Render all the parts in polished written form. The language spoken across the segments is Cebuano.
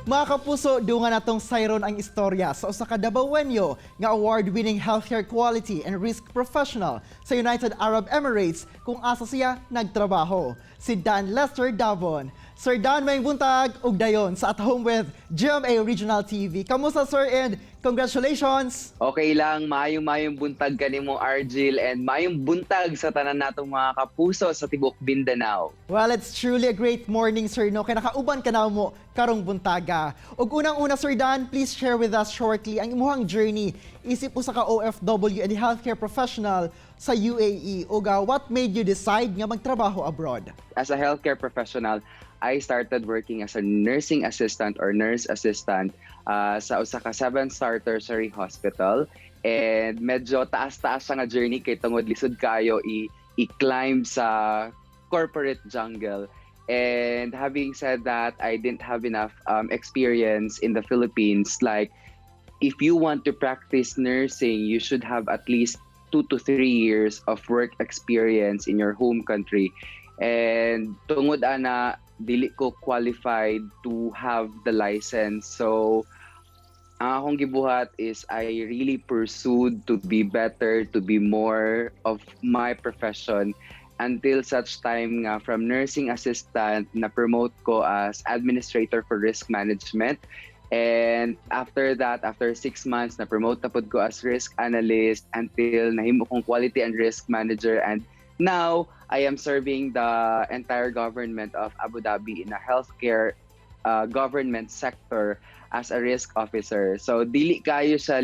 Mga kapuso, dungan natong sayron ang istorya sa usa ka Dabawenyo nga award-winning healthcare quality and risk professional sa United Arab Emirates kung asa siya nagtrabaho. Si Dan Lester Davon. Sir Dan, maayong buntag ug dayon sa At Home with GMA Regional TV. Kamusta, sir, and congratulations! Okay lang, maayong maayong buntag kanimo, Argil, and maayong buntag sa tanan natong mga kapuso sa tibok Mindanao. Well, it's truly a great morning, sir, no? Kay nakauban ka namo karong buntaga. Ug unang-una, Sir Dan, please share with us shortly ang imuhang journey isip usa ka OFW and healthcare professional sa UAE. Ug what made you decide nga magtrabaho abroad? As a healthcare professional, I started working as a nursing assistant or nurse assistant sa usa ka seven-star tertiary hospital, and medyo taas-taas siya nga journey kay tungod lisod kayo i-climb sa corporate jungle. And having said that, I didn't have enough experience in the Philippines. Like, if you want to practice nursing, you should have at least 2 to 3 years of work experience in your home country. And tungod ana, dili ko qualified to have the license. So, ang akong gibuhat is I really pursued to be better, to be more of my profession until such time nga from nursing assistant na promote ko as administrator for risk management. And after that, after 6 months, na promote na pud ko as risk analyst until nahimo kong quality and risk manager. And now, I am serving the entire government of Abu Dhabi in a healthcare government sector as a risk officer. So dili kayo sa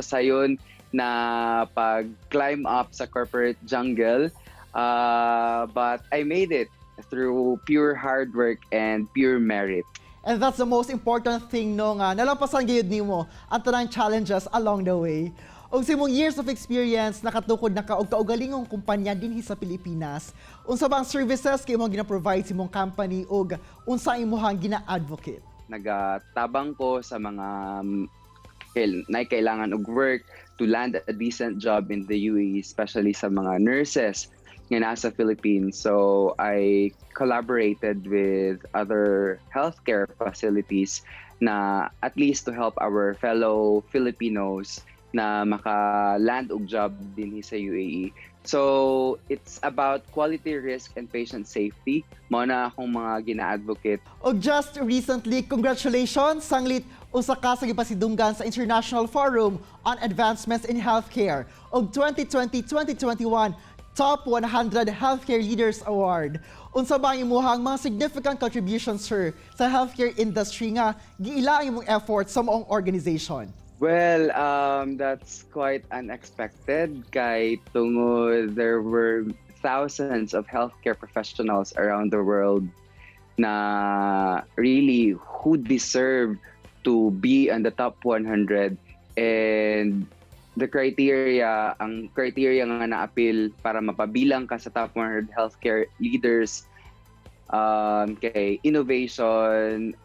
sayon na pag climb up sa corporate jungle, but I made it through pure hard work and pure merit. And that's the most important thing, no, nga nalampasan gyud nimo ang tanang challenges along the way. Ug sa imong years of experience, nakatukod na ka og kaugalingong kumpanya dinhi sa Pilipinas. Unsa ba ang services kay imong gina-provide sa imong company ug unsa ang imong gina-advocate? Nagatabang ko sa mga na kailangan og work to land a decent job in the UAE, especially sa mga nurses nga nasa Philippines. So I collaborated with other healthcare facilities na at least to help our fellow Filipinos na maka-land og job dinhi sa UAE. So it's about quality, risk and patient safety. Mao na akong mga gina-advocate. Og just recently, congratulations, sanglit usa ka sa gipasidunggan sa International Forum on Advancements in Healthcare og 2020-2021 Top 100 Healthcare Leaders Award. Unsa ba ang imuhang mga significant contributions, sir, sa healthcare industry nga giila ang imong efforts sa maong organization? Well, that's quite unexpected kay tungod there were thousands of healthcare professionals around the world na really who deserve to be on the top 100, and the criteria, ang criteria nga na-appeal para mapabilang ka sa top 100 healthcare leaders kay innovation,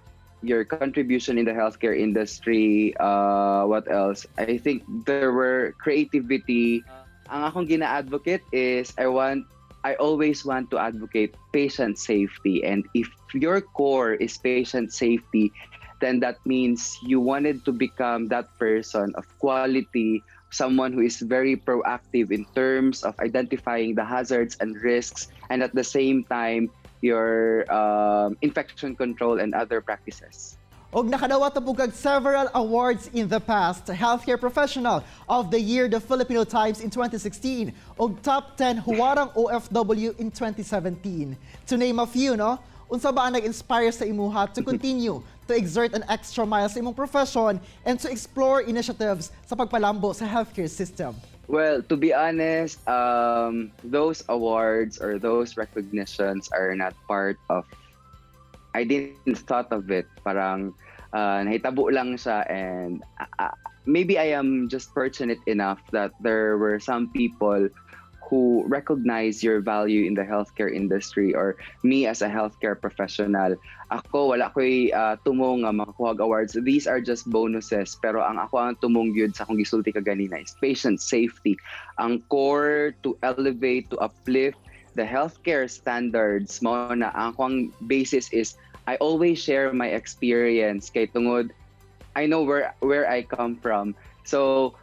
your contribution in the healthcare industry, what else? I think there were creativity. Ang akong gina-advocate is I always want to advocate patient safety. And if your core is patient safety, then that means you wanted to become that person of quality, someone who is very proactive in terms of identifying the hazards and risks, and at the same time, your infection control and other practices. Og nakadawat na pud kag several awards in the past. Healthcare Professional of the Year, the Filipino Times in 2016, og Top 10 Huwarang OFW in 2017. To name a few, no? Unsa ba ang nag-inspire sa imuha to continue to exert an extra mile sa imong profession and to explore initiatives sa pagpalambo sa healthcare system? Well, to be honest, those awards or those recognitions are not part of. I didn't thought of it. Parang nahitabo lang siya, and maybe I am just fortunate enough that there were some people who recognize your value in the healthcare industry or me as a healthcare professional. Ako, wala ko'y tumong nga makakuha og awards. These are just bonuses. Pero ang ako ang tumong gyud sa akong gisulti kaganina is patient safety. Ang core to elevate, to uplift the healthcare standards mao na ang akong basis is I always share my experience kay tungod I know where I come from. So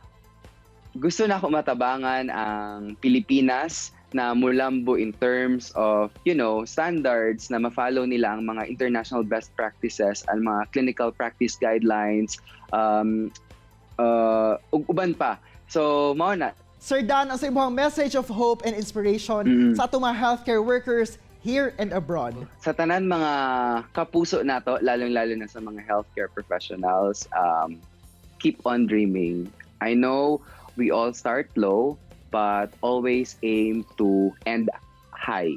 gusto nako matabangan ang Pilipinas na mulambo in terms of standards na ma-follow nila ang mga international best practices and mga clinical practice guidelines ug uban pa. So mao na. Sir Dan, ang sa imong message of hope and inspiration sa atong mga healthcare workers here and abroad? Sa tanan mga kapuso nato, lalong-lalo na sa mga healthcare professionals, keep on dreaming. I know we all start low, but always aim to end high.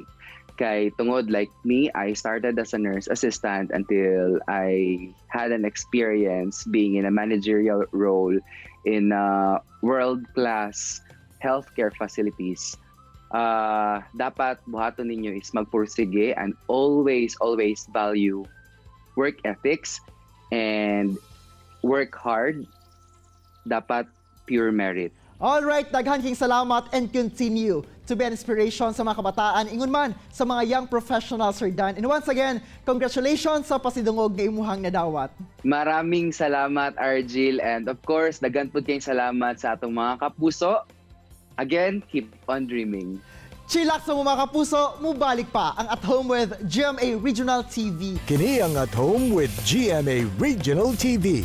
Kay tungod, like me, I started as a nurse assistant until I had an experience being in a managerial role in world-class healthcare facilities. Dapat buhaton ninyo is magpursige and always, always value work ethics and work hard. Dapat pure merit. All right, daghan king salamat and continue to be an inspiration sa mga kabataan, ingon man sa mga young professionals, Sir Dan. And once again, congratulations sa pasidungog nga imuhang nadawat. Maraming salamat, Argil. And of course, daghan pud kayong salamat sa atong mga kapuso. Again, keep on dreaming. Chillax sa mga kapuso, mubalik pa ang At Home with GMA Regional TV. Kini ang At Home with GMA Regional TV.